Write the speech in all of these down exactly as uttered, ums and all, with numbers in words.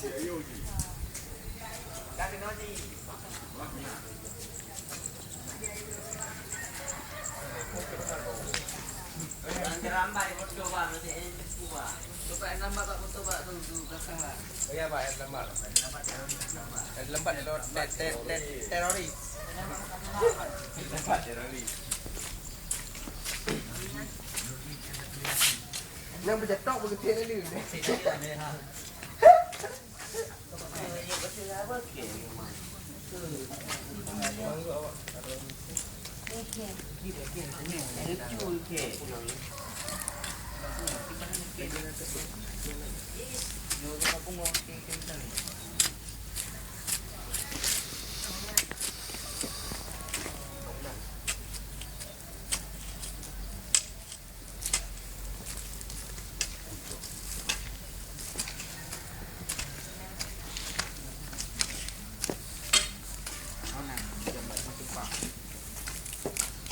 Jangan terlambat foto, Bang. Nanti ini cukup, Bang. Coba yang lambat, Pak, foto, Pak, tu, tu belakang, Pak. Oh ya, Pak, yang lambat. Yang lambat teror-, te-, te-, te-, teroris. Yang lambat teroris. Nyang beujatok beugeutie lalu.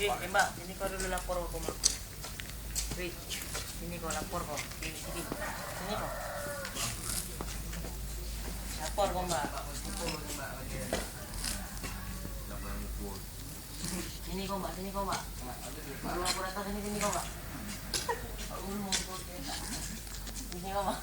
Eh, Mbak, sini kau dulu lapor ke rumah aku. Wih, sini kau lapor kau. Sini, sini. Sini kau. Lapor kau, Mbak. Sini kau, Mbak, sini kau, Mbak. Kalau aku datang sini, sini kau, Mbak. Sini kau, Mbak.